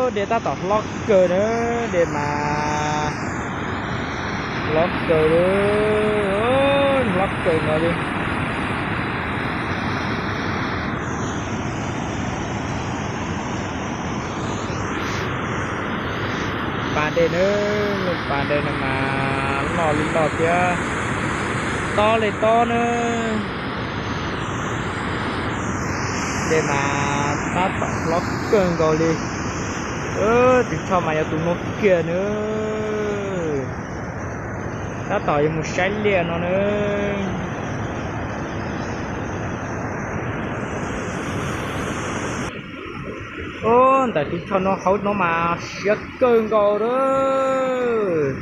Dej tab tom hlob kawg na, dej mas hlob kawg li, hlob kawg nkaus li. Pas dej na, pas dej no mas loj li loj thiab tob li tob na. Dej mas tab tom hlob kawg nkaus li. Tus choj mas yog tus no kiag na. Tab tom yuav mus saib liaj no na. Ub, ntawm tus choj no hauv no mas siab kawg nkaus lawm.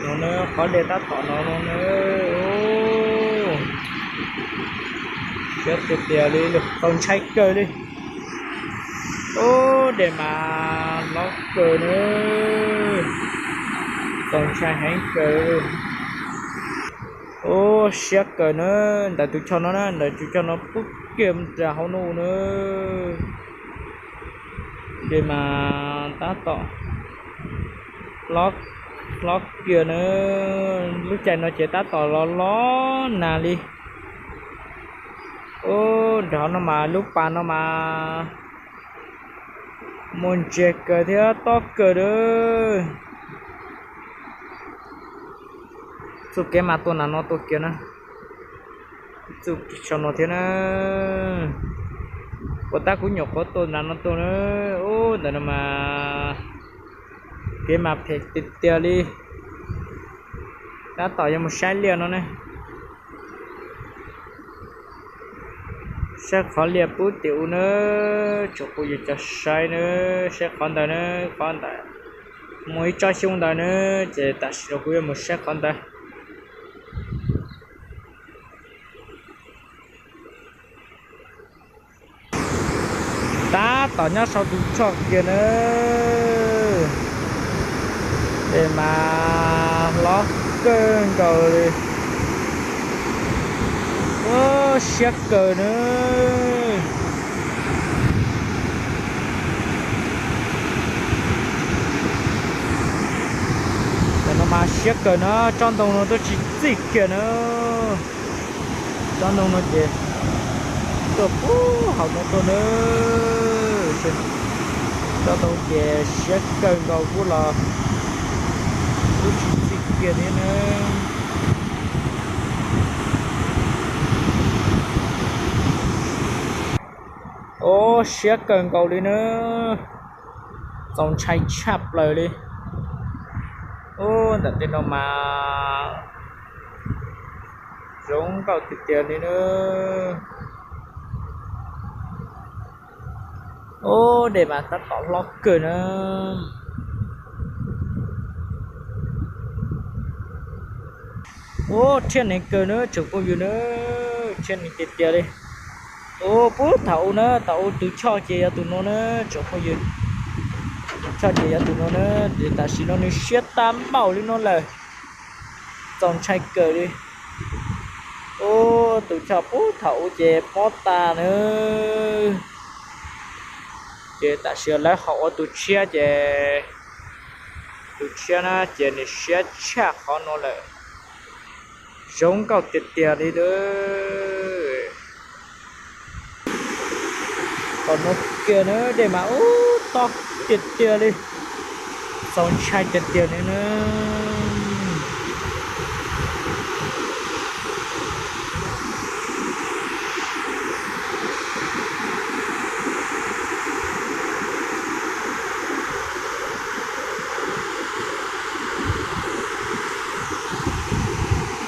No na, qhov dej tab tom no no na. Siab tiag tiag li, txaus ntshai kawg li. Ub, dej mas hlob kawg na. Txaus ntshai heev kawg. Ub, siab kawg na, ntawm tus choj no na, ntawm tus choj no pub kiag mus rau hauv no na. Dej mas tab tom hlob kiag na. Lub caij no ces tab tom los los nag li. Ub, nram no mas lub pas no mas muaj ntses kawg thiab tob kawg lawm. Txoj kev mas tuaj nram no tuaj kiag na. Txoj kev so no thiab na. Puas tab kuv nyuam qhuav tuaj nram no tuaj na. Ub, ntawm no mas kev mas phem tiag tiag li. Tab tom yuav mus saib liaj no ne. Saib qhov liaj pub tim u na, tsoom phooj ywg cov saib na, saib qhov ntawd na, qhov ntawd muaj ib tsob xyoob ntawd na, ces tam sim no kuv yuav mus saib qhov ntawd. Tab tom nyob saum tus choj kiag na, es mas hlob kawg nkaus li. Ub, siab kawg na. Tam no mas siab kawg na, tsob ntoo no twb tsis txij kiag na. Tsob ntoo no ces tuaj puag hauv no tuaj na. Tsob ntoo ces siab kawg nkaus kuj los twb tsis txij kiag thiab na. Ub, siab kawg nkaus li na, txaus ntshai tshaj plaws li. Ub, ntawm tej no mas zoo nkauj tiag tiag li na. Ub, dej mas tab tom hlob kawg na. Ub, rhiab neeg kawg na tsoom phooj ywg na, rhiab neeg tiag tiag li. Ub, puag thaum ub na, thaum ub tus choj ces yog tus no na tsoom phooj ywg. Tus choj ces yog tus no na, ces tam sim no nws siab tag npaum li no lawm. Txaus ntshai kawg li. Ub, tus choj puag thaum ub ces mob tag na. Ces tam sim lawv ho ua tus tshiab ces tus tshiab na ces nws siab tshaj qhov no lawm. Zoo nkauj tiag tiag li lawm. Qhov no kiag na dej mas ub tob tiag tiag li. Txaus ntshai tiag tiag li na.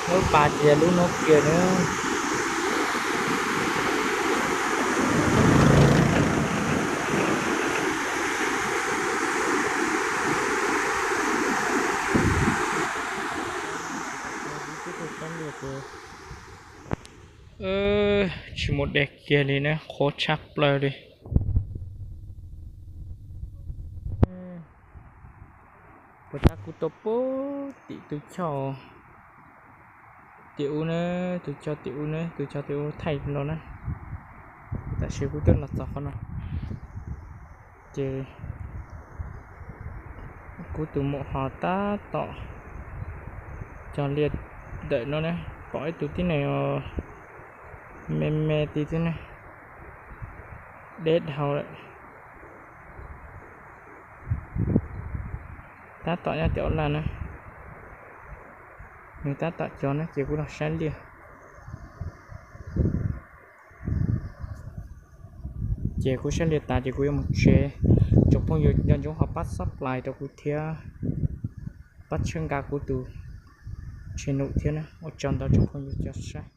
Lub pas ces lub no kiag na. Tsis muaj dej kiag li na, qhuav tshaj plaws li. Puas tab kuv tuaj puag tim tus choj tim ub na, tus choj tim ub na, tus choj tim ub thaij no na. Tam sim kuv twb los txog qhov no ces Kuv tus muam ho tab tom cog liaj ntawm no ne, pom ib tug tib neeg me me ti thiab ne, deb dhau lawm. Tab tom nyob tim ob laj na, nws tab tom cog na ces kuv los saib liaj. Ces kuv saib liaj tas ces kuv yuav mus tsev. Tsoom phooj ywg nco ntsoov ho pab subscribe rau kuv thiab, pab txhawb nqa kuv tus channel thiab na. Ua tsaug ntau tsoom phooj ywg cov saib.